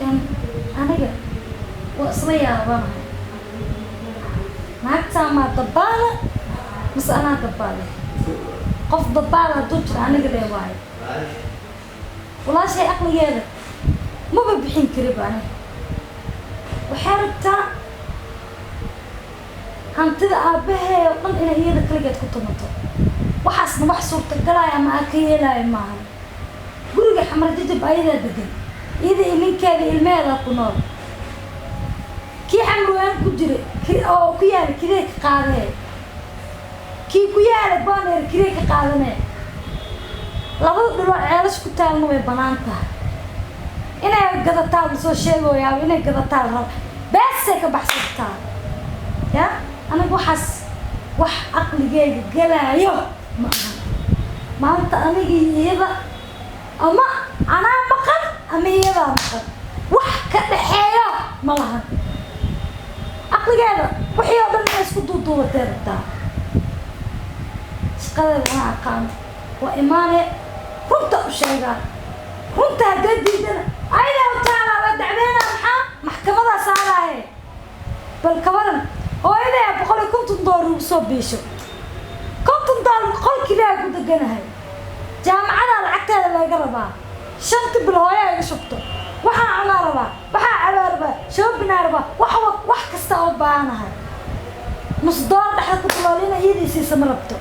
Aniga waa isla yaabanahay. Naagtaa maa dabaala mise anaa dabaale? Qof dabaala hadduu jiro aniga lee waayo. Walaashay aqligeeda maba bixin kariba aniga. Waxay rabtaa hantida aabahee oo dhan inay iyada kaligeed ku tumato. Waxaasna wax suurtagalaya ama aa ka yeelaayo maahan. Guriga Xamar Jajab ayadaa degan, iyada iyo ninkeeda, ilmeheeda ku nool. Kii Xamrwaan ku jira oo ku yaala kiree ka qaadee, kii ku yaala Booneer kiree ka qaadanee. Labada dhuloo Ceelash ku taalna way banaan tahay. Inay gadataa lasoo sheegoyaa, inay gadataa la raba, beesay ka baxsataa. Ya aniga waxaas wax aqligeyga galaayo ma aha. Maanta aniga iyo iyada, ama anaa maqan ama iyadaa maqan, wax ka dhexeeyo ma lahan. Aqligeeda wixii oo dhan inay isku duuduubatay rabtaa. Shaqadeeda ana aqaano. Waa imaane, runta u sheegaa. Runta haddee diidana ayadaa u taalaa, waa dacweynaa. Maxaa maxkamadaa saaraaye? Bal kabadan hooyaday $150 ugu soo biisho, $50 qolkiibaa ku deganahay. Jaamacadaa lacagteeda laga rabaa, shanta bil hooyaa iga shubto. Waxaa cunaa rabaa, waxaa cabaa rabaa, shopping-aa rabaa, wax kasta oo baahanahay. Nus doolar dhexda ku duloolina iyadii siisa ma rabto.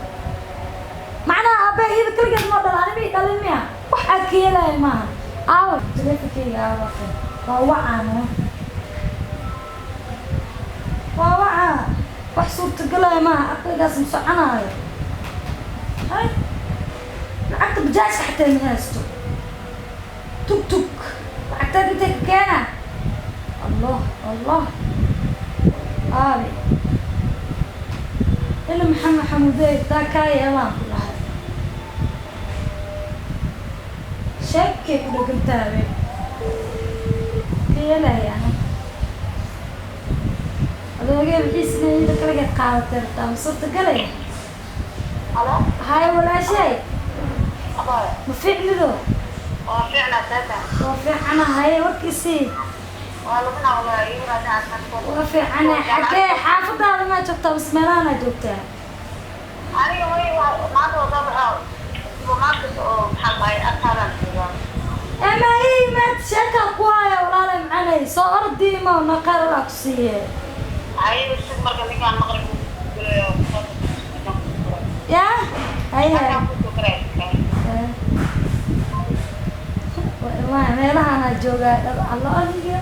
Macnaha aabbaha iyada kaligeed moo dhala, anima dhalin miya? Wax aad ka yeelaya maaha. Aawa teleefonkeyga? Aawa waa wacaan, waa wacaa. Wax suurtagalaya maaha, aqligaas ma soconaayo. Hay, lacagta bajaajka xataa ma haysto. Tug tug lacagteed intay ka keenaa? Allah Allah, aabi ila Maxamed Xamuudey taa kaa yeelaan ku dhahay. Sheekay ku dhegantaabe ka yeelaya ana. Adoogee wixiisina iyada kaligeed qaadatay rabtaa, ma suurtagalaya? Halo. Hay walaashay. Abaayo. Ma fiicnido? Waa fiicnaa, seeta? Waa fiicanahay, warkiisii. Waa labana walaa iigu raadin caafimaadkooda. Waa fiicanahay. Xagee xaafadaada maa joogtaa mise meelahanaa joogtaa? Aniga way maanta waa soo baxaa supermarket oo maxaa la dhahay agtaadaan joogaa. Ama ii imaad, sheekaa ku haya walaalay macanay. Soo ordii ma naqaralaa ku siiye. Ayaga sug, marka ninkaan maqrib uu gelayo. Yaa haye. Halkaan kusoo garaya. Waa imaan, meelahanaa joogaa. Dhab allo, aniga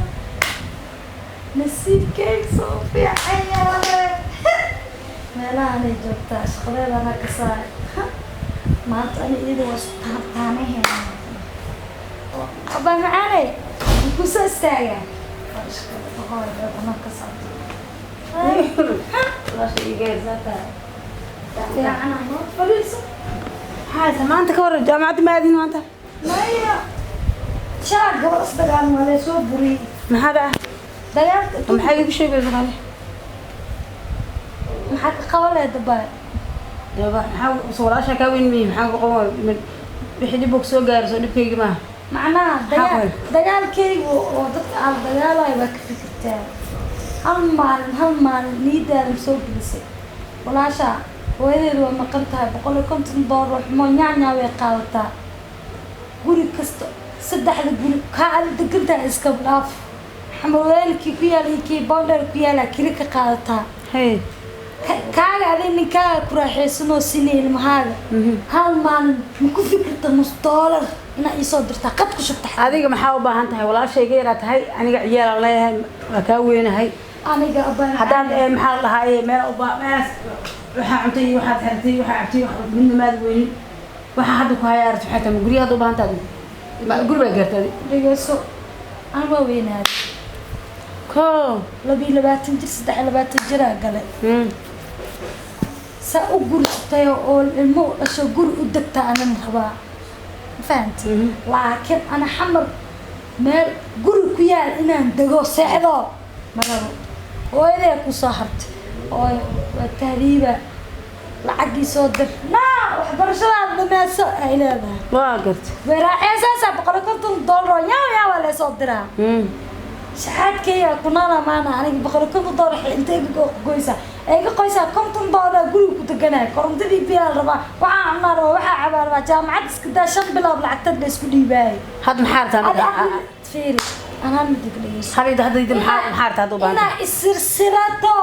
nasiibkeyga soo fiican yaale. Meelahanay joogtaa, shaqadeedana ka saare. Maanta ani iyada waa isku taantaanaheena. Abaa macaaney kusoo istaagaa. Waa shaqada hooy anaa ka saarto. Fiicana, noo fadhiiso. Maxaa maanta ka waran? Jaamacadda ma aadin maanta? Maya, shalaa gabar isdagaalin waa laysoo buriyey. Maxaa dhaca? Dagaalka. Maxaa igu sheegaysa kale? Maxaa ka qaban lahayd dabaa? Daba maxaa soo walaasha kaa weyn miyi? Maxaa ku qaban wixii dhib soo gaaro? Soo dhibkayga maaha. Macnaha dagaal qabay? Dagaalkaygu oo dadka aan dagaalayo baa ka fikirtaa. Hal maalin, hal maalin niyadaada soo gelisay walaasha hooyadeedu waa maqan tahay, $150 xumo nyaanyaa way qaadataa. Guri kasta, saddexda guri kaa ada degan tahay iska dhaaf, Xamarweynkii ku yaala iyo kii Boondheer ku yaala kiri ka qaadataa. Hey. Kaaga adig ninkaaga ku raaxaysanoo sinay ilmahaaga. Hal maalin ma ku fikirta nus doolar inaa iisoo dirtaa, qad ku shubta? Adiga maxaa u baahan tahay? Walaashayga yaraa tahay, aniga ciyaalaan leeyahay, waa kaa weynahay. Aniga abaa. Haddaan maxaa la dhahaaye meel u baa meelaas waxaa cuntay iyo waxaad xirtay, waxaa cabtay, wax midna maad weynin. Waxaa hadda ku haya aragti waxay tahay guryaha hadda u baahan tahay. Guri baa gaartay adi. Dhegeyso, aniga waa weynaaday. Ko. 22 jir, 23 jiraa galay. Saa u gursatay oo ilmo u dhasho, guri u degta anan rabaa, ma fahanti? Laakiin ana Xamar meel guri ku yaal inaan dego seexdo ma rabo. Hooyaday ku soo hartay, hooyo waa tahriiba, lacagii soo dir naa, waxbarashadaada. Dhameeso ay leedahay. Waa gartay. Way raaxeysaysaa $150 oo yaaw yaawaa leesoo diraa. Shaxaadkayga kunaana maana aniga $150 intay iga goysaa, ay iga qoysaa $50 guriga ku deganaya, korontadii biyaa la rabaa, waxaa cunaa rabaa, waxaa cabaa rabaa, jaamacad iska daa, 5 bilood lacagtad la isku dhiibaayay. Hadda maxaa rabtaa Adi marka? Fiiri, anaa midig dhegeyso. Hadda hadda maxaa rabtaa hadda u baahan Inaa tahay? isirsirato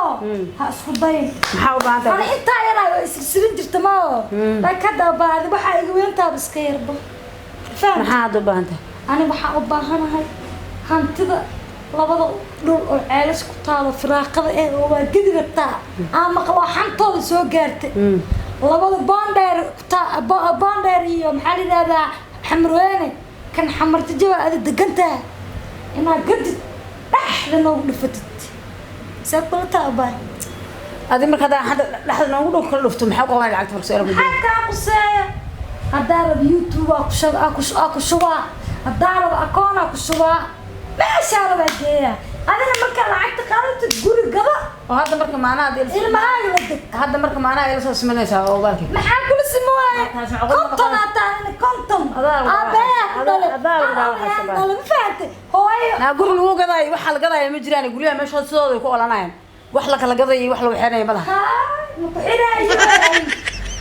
ha isku dayin. Maxaa u baahan Ani tahay? intaa yaraa waa isirsirin jirta mao, laakiin hadda baadi waxaa iga weyntaaba iska yarba, faham? Maxaa hadda u baahan tahay? Ani waxaa u baahanahay hantida labada dhul oo ceelasha ku taalo, firaaqada eh oo waa gedi rabtaa aan maqlo, xantooda soo gaartay. Labada Boondheer ku taa, Boondheer iyo maxaa la yidhahdaa Xamarweyne, kan Xamarjajaba aada degan tahay, inaad gadid dhexda noogu dhufatid, see kula taa, abaay? Adi marka haddaan hadda dhexda noogu dhow kala dhufto, maxaa ku qabanaya lacagta marka su'aal ku Maxaa kaa quseeya? Haddaa rabo YouTube aa ku shub aa ku aa ku shubaa, haddaa rabo akoon aa ku shubaa, meeshaa rabaa geeyaa. Adina markaa lacagta qaadatid guri gado. Oo hadda marka maanaha Ilmahaaga la deg. Hadda marka maanaha ila soo simanaysaa oo baalki? Maxaa kula sima waaye? Taas macquul ma 50 aa tahay, 50. Aabeeyaa ku dhalay. Adaa lagu dhahaa waxaas Aabbayaa baa. dhalay, ma fahantay hooyo? Naa guri lagu gadaayo, waxa la gadaayo ma jiraan. Guryaha meeshooda sidooda ay ku olanayaan. Wax la kala gadaya iyo wax la waxeenaya ma laha. Haay, ma ku xidhaayo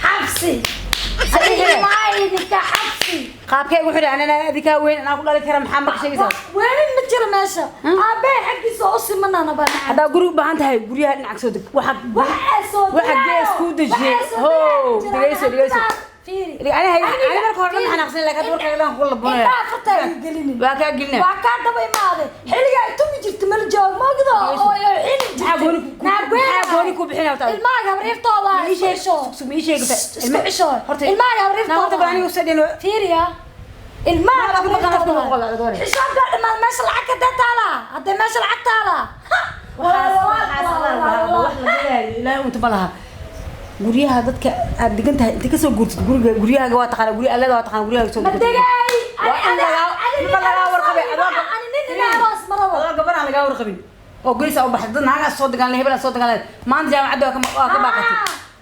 xabsi? Saxiix. Ilmaha xabsi. Qaabkee ugu xidhay? Anana adikaa weyn, anaa ku dhali kara, maxaa marka sheegaysaa? Weli ma jiro meesha aabbahay xaggiisa oo u simanana baa nacay. Haddaa guri u baahan tahay, guryaha dhinac soo deg. Waxa Waxaa soo waxa gees kuu dejiyey. How, dhegeyso, dhegeyso. Fiiri. Ani marka hore dhan xanaaqsan, laakiin hadda warkaaga dhan ku labonaya. Intaa afartaa iga gelinin. Waa kaa gelinaya. Waa kaa daba imaaday xilliga ay tumi jirta mala joog maogdo oo xili. Maxaa gooni maxaa gooni ku bixinaya horta? Ilmaha habriirtooda Ma ii isku sheeg xisho. Ma ii sheeg. Isku xisho. Horta Ilmaha naa horta habriirtooda. bal aniga usoo dhin. Fiiriya, ilmaha Ma, laakiin markaan afka ku qolo, gabar. Xishood baa dhammaan meesha lacag hadee taalaa, haddee meesha lacag taalaa. Wax la gadaayo ilaahay unta ma laha. Guryaha dadka aad degan tahay inta kasoo guurtid, guriga guryahaaga waa taqaana, gurya allada waa taqaana, guryahaaga soo Ma degtid. degay. Waa in ma lagaa warqabay Ani nin inaaroos ma rabo. Adoo gabar aan lagaa warqabin oo guriisa u baxday, dad naagaa soo degaan, hebel soo degaan, maanta jaamacadda waa ka baaqatay,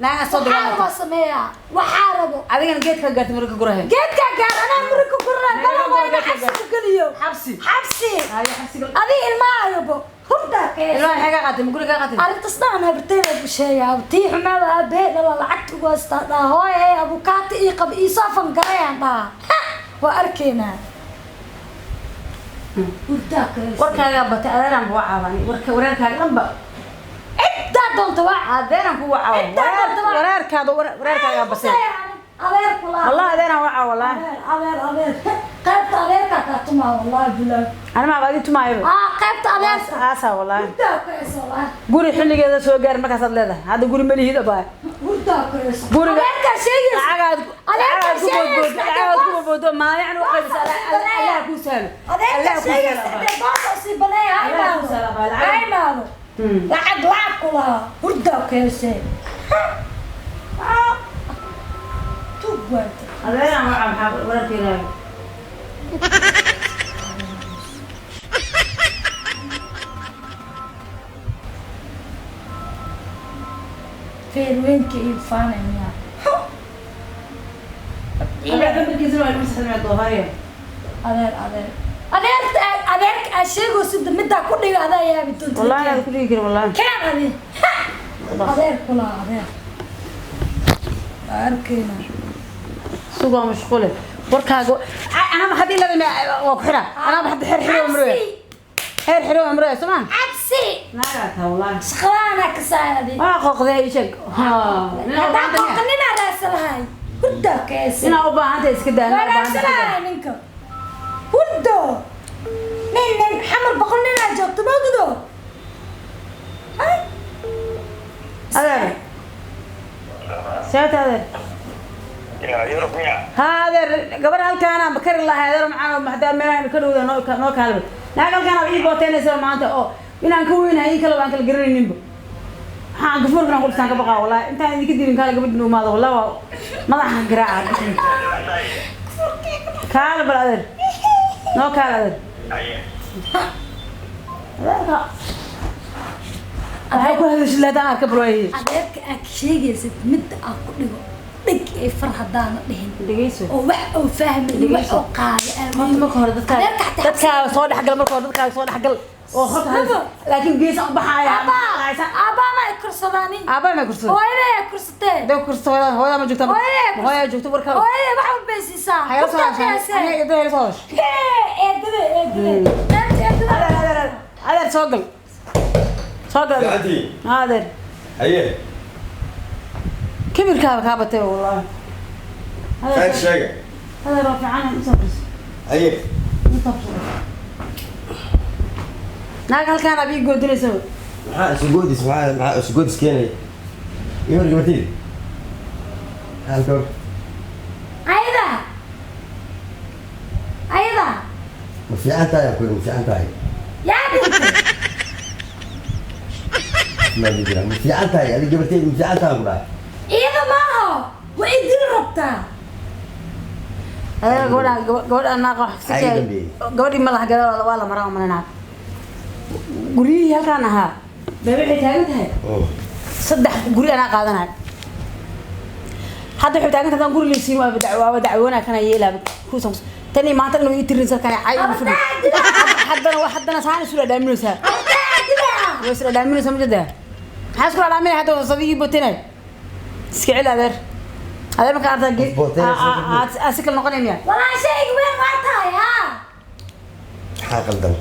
naagaa soo Waxaa degaan. rabo sameeyaa, waxaa rabo. Adigana geedka gaartay marka gurahe. Geedkaa gaar anaa muri ku gurnaa bala wayna xabsi ku geliyo. Xabsi. Xabsi. Haye, xabsiga. Adi ilmahaayobo hurdaa ka Ilmaha maxay ka qaatay? Ma guriga ka qaatay? Arrintas dhan habarteyda ku sheegaa, tii xumaada aabbahe dhala lacagta ugu haystaa, dhaha hooy ee abukaati ii qab, ii soo fangarayaan, dhaha waa arkaynaa, hurdaa ka haysta. Warkaagaa batay, adeeraan kuga caawani warka, wareerkaaga dhanba. Ciddaa doonta waa. Adeeraan kuga caawa. Ciddaa doonta waa. Wareerkaada, wareerkaagaa batay. Adeer kula. Wallahi adeeraan waa caawa, wallahi. Adeer, adeer, adeer, qaybta adeerkaa kaa tumaa, wallahi bilaah. Ani maa adi tumaayo. Aa, qaybta adeerka. Aasaa wallahi. Hurdaa ka haysa wallahi. Guri xilligeeda soo gaar markaasaad leedahay hadda guri ma lihid, abaa. Hurdaa ka haysa. Guriga Adeerkaa sheegaysa. Lacagaad Adeerkaa lacagaad ku boodbood sheegaysa. Lacagaad ku boodboodo maalin u qaybisa, Allah kuu sahlo. Adeerkaa Allah kuu sahlo, sheegaysa. abaa. Dee boosa usii baneeya ha Allah imaado. kuu sahlo, abaa, Ha lacag. imaado. Lacag lacag ku lahaa, hurdaa ka haysee. Tuug waata. Adeeraan waa maxaa wararkeena? Feerweynka iyo faanay miyaa? Adeerka markiisa waa lagu saxmay doofaariya. Adeer, adeer, adeerta, adeerka aa sheego sida middaa ku dhiga adaa yaabi doonta. Wallahi aan ku dhigi karin wallahi. Keen adi adeer kula, adeer waa arkayna. Sugaa mashquule warkaaga, anaa maxad ilada waa ku xira, anaa maxad xer xiro amroya. Xer xiro amroya soo ma Cabsi. Naagaa taa wallahi. Shaqadaanaa ka saayadi. Waa qooqdee, ii sheeg. Haddaan qooqaninaa raadsan lahay, hurdaa keesa. Inaa u baahan tahay iska daa, Waa inaa u baahan raadsan tahay. lahay ninka hurdo, nin nin xamar 100 ninaa joogto maogdo. Adeer, seeta adeer? Yurub miya? Ha adeer, gabar halkaana ma kari lahay adeer, macaan hadaa meelahan ka dhowda noo noo kaalba. Naag halkaana ii booteynaysa maanta oo inaan ka weynahay in kale aan kala garanayninba. Waxaan gafuurkan ku dhisaan ka baqaa wallahi, intaan idinka dilin kaala gabadhi nuumaada wallahi, waa madaxa garaaca. Kaala bal adeer, noo kaala adeer. Adeerka waxay ku hadashay lahayd aan arka bal waaye. Adeerka aad sheegaysid midda aad ku dhigo dhig. Ay far haddaana dhihin Dhegeyso. Oo wax oo fahmay iyo wax oo qaada. Horta marka hore dadkaaga Adeerka xataa dadkaaga soo dhexgal, marka hore dadkaaga soo dhexgal oo horta laakiin gees u baxaaya. Aabaa, aabaa ma ay korsadaani. Aabaa ma kursaday? Hooyaday ay korsatee. Hadday kursato, hooyada, hooyada ma joogta? Hooyaday. Hooyada joogto warka. Hooyaday wax walbay siisaa. Hayla soo Kuftaa hadashay. qiyaasee. Aniga eedada hayla soo hadashay. Hee, eedada, eedada, eedada. Adeer, adeer, adeer, soo gal, soo gal adeer. Gacantii. Haa, adeer. Haye. Kibirkaaba kaa batay wallahi. Khayr sheega. Adeer, waa fiican, inta fariiso. Haye. Inta fariiso. Naag halkaan aad ii goodinaysa. Maxaa isu goodis, maxaa isu goodis keenaya? Iyo war gabartayda halka war. Ayada, ayada. Ma fiican tahay aan ku yidhi, ma fiican tahay? Yaa dhintay? Ma jira, ma fiican tahay adiga gabartayda, ma fiican tahay aan ku dhahay? Iyada maaha, waa idil rabtaa. Adeer, gabadhaan, gabadhaan naaqa wax Maxaa iga dambeeyey? Gabadhii ma laha gadaal waa la maraa umalay. Naag guryihii halkaan ahaa bay waxay taagan tahay saddex guri anaa qaadanayo. Hadda waxay taagan tahay haddaan guri laysiin waaba dacwoonaa kana yeelaaba kuusan tani maanta dhan way ii tirinaysaa kana cay ugu fadhi. Haddana haddana saan isu dhadhaaminaysaa. Abtaa dilaa. Way isla dhaaminaysaa, ma jirtaa? Maxaa isku dhadhaaminaya hadda sadigii botinay? Iska celi adeer, adeer marka arta Botinay. Si kale noqonay miya? Walaashayga weyn waa tahay haa. Maxaa qaldan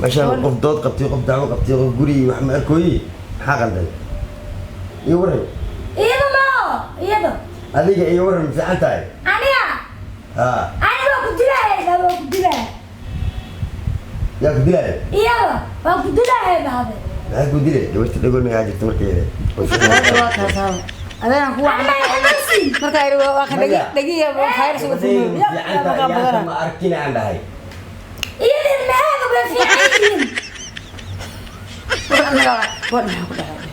meeshaan? Qof dood qabtay, qof dacwo qabtay, qof guri wax ma arkooyi. Maxaa qaldan? Iyo waran. Iyada maaho, iyada. Adiga iyo waran, ma fiican tahay? Aniga? Haa. Aniga waa ku dilaya, waa ku dilaya. Yaa ku dilaya? Iyada waa ku dilaya dhahde. Maxaa ku dilay? Gabarta dhagool magaa jirta markeeda. Waa kaas haaba adeeraan kuwa. Anaa imansi. Marka yidhi waa kan dhegi Maya. dhegiya virus uga Gabadhaydu furmay. ma fiican tahay yaanta ma arkin aan dhahay. Iyada ilmaheeda way fiican yihiin. Gabadh maxaa ku dhacay?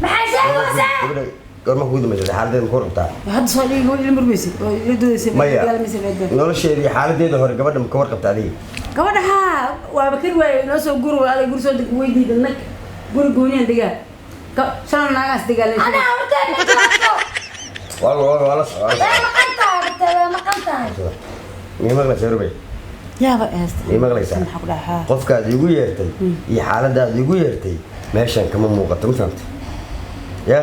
Maxaa sheegaysaa? Gabadha goorma kugu dambaysay? Xaaladeeda ma ku warqabtaa? Hadda soo dhigi gabadh ila murmaysa oo ila doodaysay. Maya. Dagaalmaysa baa. Nolosheeda iyo xaaladeeda hore gabadha ma ka warqabta adiga? Gabadha haa, waaba kari waaye noo soo guri walaal, guri soo deg weydiida nag guri gooniyaan degaa shan naagaas degaalaysa. Anaa hortee ma joogto. Waa la socdaa. Way maqan tahay hortee, way maqan tahay. Mii maqlaysaa, Rubay? Yaaba heesta. Mii maqlaysaa? Maxaa ku dhacay haa? Qofkaad igu yeertay iyo xaaladaad igu yeertay meeshan kama muuqato, ma fahamtay? Ya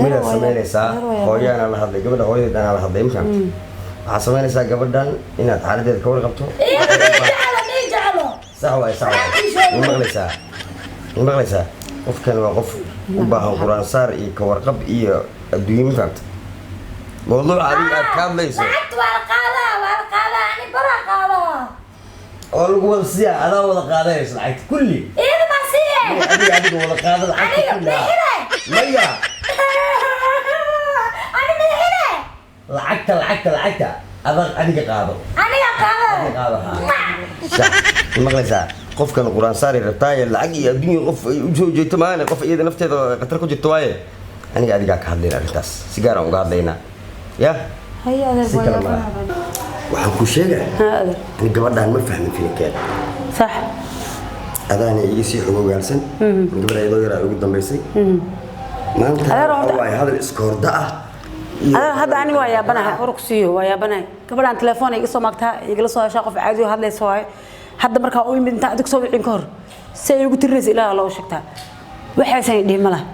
midaad samaynaysaa, hooyaanaa la hadlay gabadha, hooyadeed anaa la hadlay, ma fahamtay? Waxaad samaynaysaa gabadhan inaad xaaladeeda ka warqabto. Iyada mii jeclo, mii jeclo. Sax waay, sax waay. Mii maqlaysaa? Mii maqlaysaa? Qofkan waa qof u baahan quraan saar iyo ka warqab iyo adduunye, ma fahamtay? Mawduuca adiga aad ka hadlayso. Lacagta waa la qaadaa, waa la qaadaa, ani baraa qaadaa. Oo lagu wada siyaa, adaa wada qaadanayso lacagta kulli. Iyada ma siiye. Adiga wada qaada lacagta Aniga kulli, haa. mixine. Maya. Ani mixine. Lacagta adag adiga qaado. Aniga qaada. Adiga qaado, haa, sax. Ma maqlaysaa? Qofkan quraan saari rabtaaye lacag iyo adduunya qof ay u soo jeeto maane, qof iyada nafteeda khatar ku jirto waaye. Aniga adigaa ka hadlayna arrintaas, si gaar aan uga hadlaynaa ya. Haya adeer. Si kale malaha. Waxaan ku sheegaa Haa adeer. In gabadhaan ma fahmin filinkeeda. Sax. Adaana iga sii xogogaalsan, gabadha iyadoo yaraa ugu dambaysay maanta. Adeer, waxa horta- waaye hadal iska horda ah iyo- Adeer, hadda ani waa yaabanahay, war ku siiyo, waa yaabanahay. Gabadhaan telefoon iga soo maagtaa, igala soo heshaa, qof caadi oo hadlaysa waaye. Hadda markaa u yimid intaan adig soo wicin ka hor si ay ugu tirinaysa ilaaha loo sheegtaa waxaysan dhihin ma laha.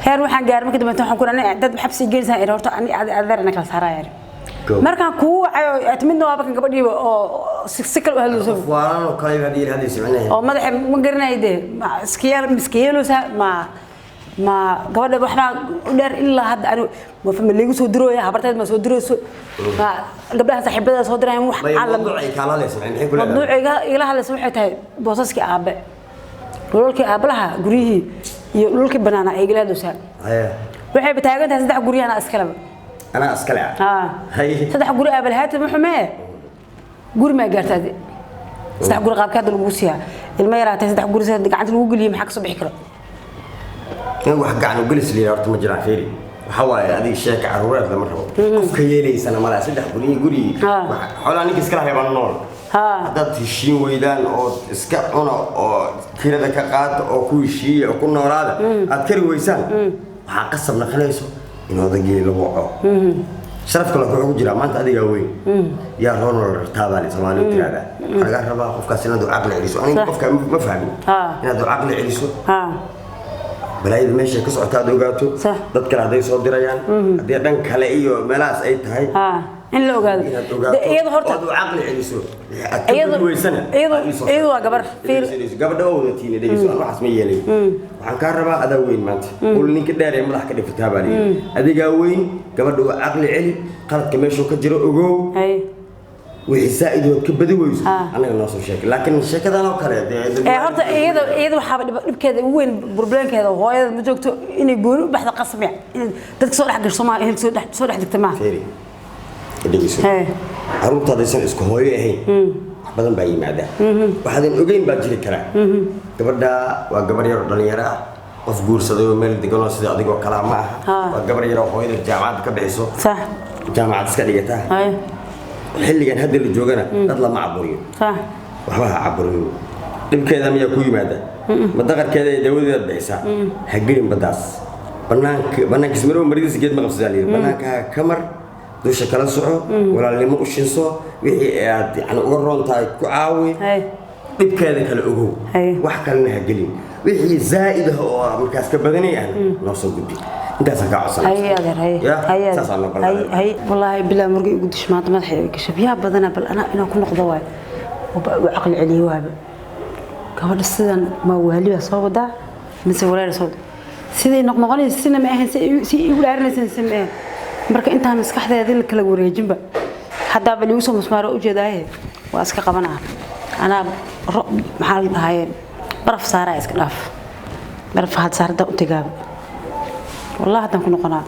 Heer waxaan gaaray markii dambe waxaan ku dhahay dad xabsi geynaysaa iri horta ani adeer ana kala saaraya iri. Go. Markaan kuu wacayo midna waaba kan gabadhiiba oo si kale u hadlayso. Qof waalan oo kale baad ii hadlaysa macnaheedu. Oo madaxa ma garanayo dee ma iskiyaal miskiyeelusa ma gabadha waxbaa u dheer ilaa hadda ani ma liigu soo dirooya, habarteed ma soo dirayso, ma gabdhaha saaxiibada soo dirayaan wax. Maya. Caalam. Mawduuc ay kaala hadlaysa maxay ku leedahay? Mawduuca igala hadlaysa waxay tahay boosaskii aabe, dhulalkii aabalaha, guryihii iyo dhulalkii banaana ay igala hadlaysaa. Haya. Waxayba taagan tahay saddex guryahan iskaleba. Anaa iskale ah. Haa. Haye. Saddex guri aabalahaatid ma xumee, guri maa gaartaa saddex guri qaabka hadda lagu siiyaa ilmo yaraatay saddex guri sida gacanta lagu geliyay maxaa kasoo bixi karo? In wax gacan u gelis la yidhaha horta ma jiraan. Fiiri, waxa waaye adiga sheeka caruureed lama rabo, qofka yeelaysana malaha saddex guri guri. Ah. Xoolaha ninka iskala haybaan nool. Haddaad heshiin weydaan oo iska cuna oo kirada ka qaata oo ku heshiiya oo ku noolaada aad kari weysaan, waxaa qasab naqanayso in odagii la waco. Sharafka laka wuxuu ku jiraa maanta adigaa weyn, yaa roonol rartaa baa Soomaalidu tiraahdaa. Waxaa lagaa rabaa qofkaas inaad u caqli celiso. Aniga qofka ma fahmin, inaad u caqli celiso balaayada meesha ka socota aad ogaato, dad kale hadday soo dirayaan, haddii dhan kale iyo meelahaas ay tahay in la ogaado. Inaad ogaato iyada horta ood u caqli celiso. Aad ka Iyadu- gudi weysana iyadu- aad ii soo iyadu waa gabar. Fiir- dhegeyso, gabadha waa wadatiina, dhegeyso, aan waxaas ma yeelay. Waxaan kaa rabaa adaa weyn maanta, ul ninka dheer ee madax ka dhifataa baa layidhi. Adigaa weyn, gabadha waa caqli celi, qaladka meeshuu ka jiro ogow. Wixii saa'id ood ka badi weyso annaga noo soo sheeg, laakiin sheekadan oo kale dee Horta iyada waxaaba dhibkeeda ugu weyn, problemkeeda hooyada ma joogto, inay gooni u baxdo qasmiya, inay dadka soo dhex gasho maaha, ehelka soo dhex degta maaha. Fiiri, dhegeyso. Carruurta haddaysan isku hooyo ahayn, wax badan baa yimaada, waxaadan ogeyn baa jiri karaa. Gabadha waa gabar yar oo dhalinyaro ah, qof guursaday oo meel deganoo sida adigoo kalaa ma aha. Waa gabar yar oo hooyada jaamacadda ka bixiso, jaamacad iska dhigataa. Xilligan hadda la joogana dad lama caburiyo. Waxba ha caburin. Dhibkeeda miyaa ku yimaada? Ma daqarkeeda iyo dawadeedaad bixisaa? Ha gelin baddaas. Banaanka banaankiis marow maridiisa geed ma qabsadaa layidhi. Banaanka ha ka mar, dusha kala soco, walaalnimo u shinso, wixii aad yani uga roon tahay ku caawi. Dhibkeeda kale ogow. Wax kalena ha gelin. Wixii zaa'id ah oo markaas ka badanay ahna noo soo gudbi. Intaasaan kaa codsanaa. Haye adeer, haye. Ya, Haye adeer. saasaan noo Haye. ballan. Haye, wallaahi bilaa murgi igu dish maanta, madaxa iga gashay biyaha badana. Bal anaa inaan ku noqdo waay oo ba u caqli celiyo waaba. Gabadha sidan ma waali baa soo wadaa mise walaal soo wadaa? Siday noqnoqonaysa sina ma ahayn, si igu dhaarinaysa si ma ahayn. Marka intaan maskaxdeeda la kala wareejinba, haddaaba liigu soo musmaaro ujeedaaye, waa iska qabanaa anaa. Maxaa la dhahaye, baraf saaraa, iska dhaaf baraf had saarada u tegaaba. Wallahi haddaan ku noqonaa.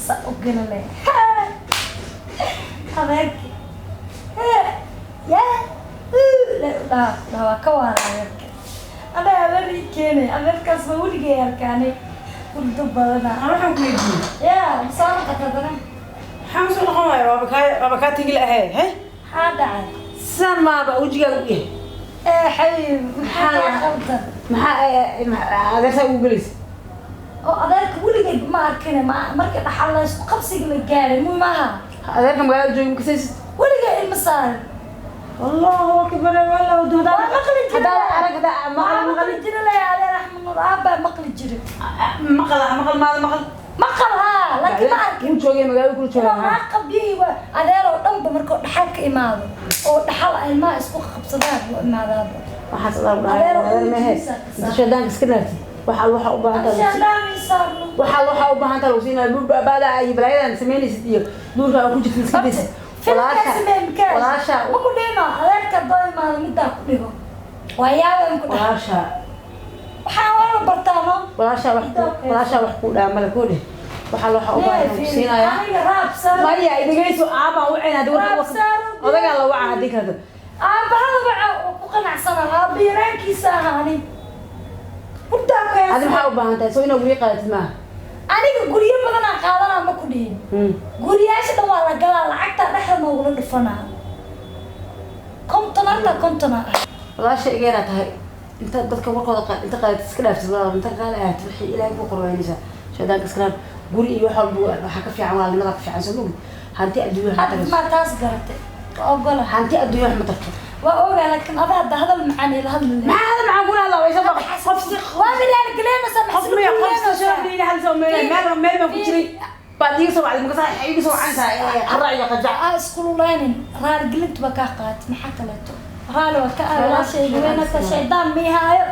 Sa u galale adeerki ya dhaaf dhaaf, waa ka waara adeerka. Anaa adeer ii keenay, adeerkaas ma weligay arkaanay, hurdo badana. Waxaan ku weydiiyey. Ya soo noqota haddana. Maxaa usoo noqon waaya? Waaba kaa tegi lahaye he. Maxaa dhacay? Sidaan maaba wejigaaga u yahay. Ee xabiib, maxaa kaa qaldan? Maxaa adeertaa ugu gelaysa? Oo adeerka weligay ma arkine, ma marka dhaxal la isku qabsiga la gaaray mu maaha. Adeerka magaalada joogi makasaysid? Weligay ilma saarin. Allahu akbar, wallah. Waa maqli jiray. Haddaa arag, haddaa maqal. Waa maqal. Maqli jira leh adeer Axmed Nuur aabbaa maqli jiray. Maqal, maqal maada maqal. Maqal haa, laakiin ma arkin. Wuu joogay magaalada kula joogaa. Waa qabiyey, waa adeer oo dhanba markuu dhaxal ka imaado oo dhaxal ay ilmaha isku qabsadaan u imaadaaba. Waxaas adaa dhahay Adeer oo adeer mehe. wejigiisa ka saar. Inta shaydaanka iska naartid, waxa u baahan tahay Shaydaan saarno. waxa u baahan tahay lagu siinaya baada iyo balaayadan samaynaysid iyo duurka aad ku jirtid iska daysid. Walaasha walaasha ma ku dhino adeerka doo imaado middaa ku dhigo, waa yaabaan ku dhahay. Walaasha. Waxaa waa la bartaa no. Walaasha wax ku dhaa male ku dheh. Waxa u baahan lagu siinaya. Aniga raab saaro. Maya, idhagayso, aabaan u ceen hadii Raab saaro. Odagaa la waca haddii kaleto. Aabahada waxa uu ku qanacsana aabba yaraankiisa ahaani hurdaa ku Adi haysa. maxaa u baahan tahay? Soo inaad guryo qaadatid maaha? Aniga guryo badanaa qaadanaa ma ku dhihin. Guryaasha dhan waa la galaa, lacagtaa dhexda noogula dhufanaa, 50 harta 50 ah. Walaasha iga yaraa tahay, inta dadka warkooda inta qaadatid iska dhaaftid. Walaal, inta qaali ahaatid wixii Ilaahay kuu qorweynaysaa, shaydaanka iska dhaaf. Guri iyo wax walba waxaa ka fiican walaalnimada ka fiican, soo mogid? Hanti adduunya wax ma Hadda tarayso. Maa taas garatay, waa ogola. Hanti adduunya wax ma tarto. Waa ogaa, laakiin ada hadda hadal macaan ila hadli lahayd. Maxaa hadal macaan kula hadlaa? Waysa qof si Waa miraalgelinaysaa. Qof miya qof si sharaf liina hal soo meel baan ku jiray baad iiga soo wacday, markaas iiga soo wacanaysaa qarac iyo qajac. Aa iskululeynin, raaligelintu waa kaa qaat. Maxaa kaleeto? Raali waa ka ah walaashayga weynata, shaydaan miihaayo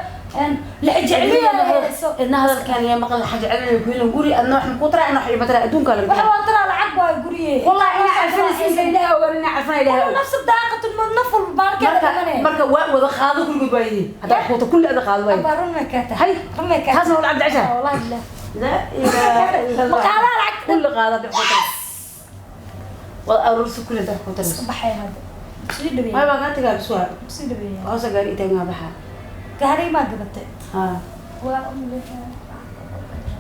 lixjecliya hayso. Idna hadalkaan iyo maqal xaja celinayo ku helin guri adna wax ma ku taraa, ina wax ima taraa adduunka laga Waxa waa taraa, lacag waa guriye. Wallahi ina carfanaysa, Ilaahay ogaan ina carfanay, Ilaahay og. Nafsa daaqatu naf walba baarkeeda Marka dhimanaya. Marka waa wada qaado gurigood baa yihiin haddaa kuuta kulli ada qaado waay. Abaa, run may kaa tahay? Hay. Run may kaa Taasna waa lacag jeceshahay. Wallahi billah. La ilaaha illa Allah. Ma qaadaa lacag? Kulli qaado hadda kuuta wada aruursa kulli haddaa kuuta. Iska baxay hadda, sii May dhaweeya. Baan kaa tagaa bis waa. Sii dhaweeya. Hoosa gaari itaagaa baxaa. Gaari maa gadatay? Haa. Waa umleeyaa.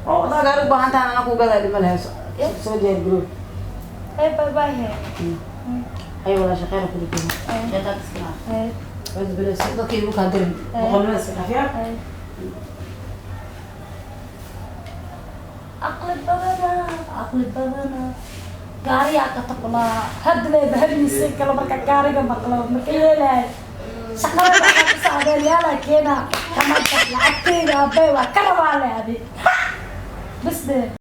Oo hadaa gaari u baahan tahan anaa kuu gadaa, dhima lahayso, soo diyaar garoob. Hey, bye bye. Hey. Ay walaasha khayr ku dhigay. Shaytaan iska naar. Cud bilis dadka igu kaa dirin. Boqolnimada iska dhaaf yaa. Aqli badana, aqli badana, gaariyaa ka taqlaa hadleeba hamiise kale marka gaariga maqlo marka yeelaay shaqada ku socdeelyaalaa keena kamada lacagteyda aabay waa ka rabaa le adi bas de.